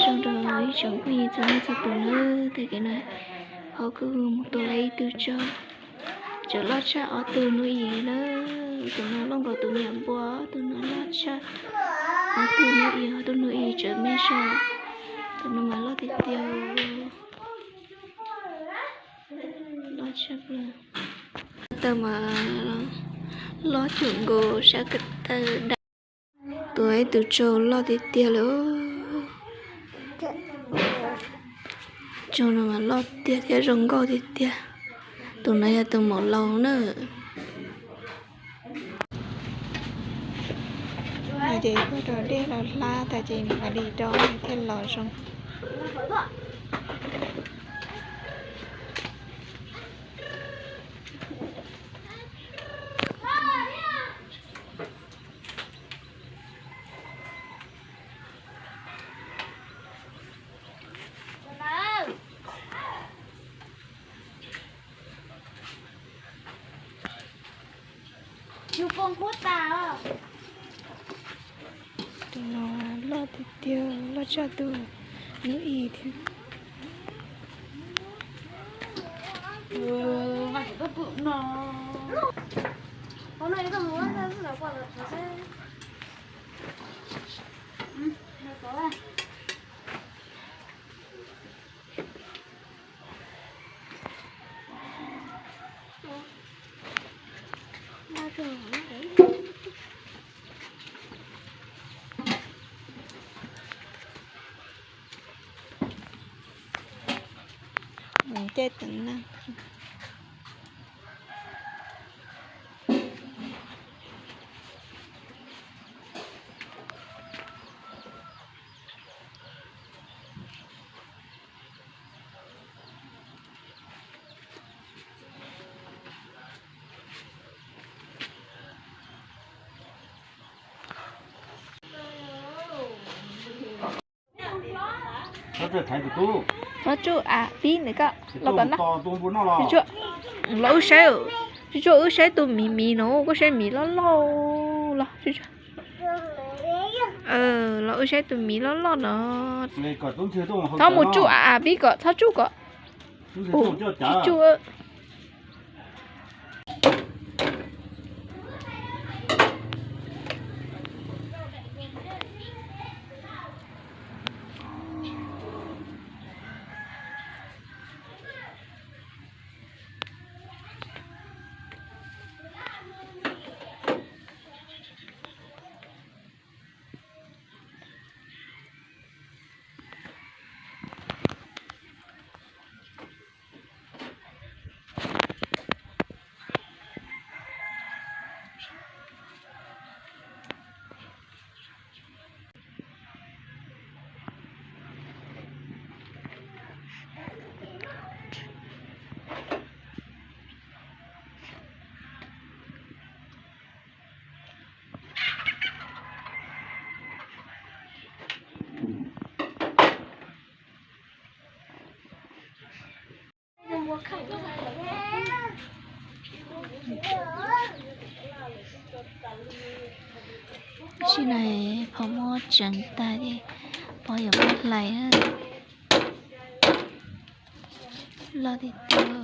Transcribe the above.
Zoo rau ib tsoom phooj ywg txhua leej txhua tus na, tag kis no ho kuj mus tua lawm ib tug tsau, tseem loj tshaj ob tug hnub i na. Tus no loj nkaus tus niam npua, tus no loj tshaj ob tug hnub i, ob tug hnub i tseem me zog, tus no mas loj tiag tiag. Loj tshaj plaws. Taw mas loj cuag nkaus sab ko taw dab. Tua ib tug tsau loj tiag tiag li. Tsau no mas loj tiag thiab zoo nkauj tiag tiag. Tus no yog tus maum laus na. Ces kuj rau dej los hlab tas ces mam li rau thiaj los zoo. Yus poob qub tas os. Tus no loj tiag tiag, loj tshaj tus hnub i thiab. Caij tus neeg. Tsuj a, pib ntawm koj los tom no. Los wb saib, tsuj tsuj wb saib tus miv miv no, koj saib miv loj loj los. Los wb saib tus miv loj loj no. Txhob mus tsuj a a, pib kom txhob tsuj kom. Tsuj. Tam sim no pov muab tseev tag ces pov yuav muab hlais. Loj tiag tiag.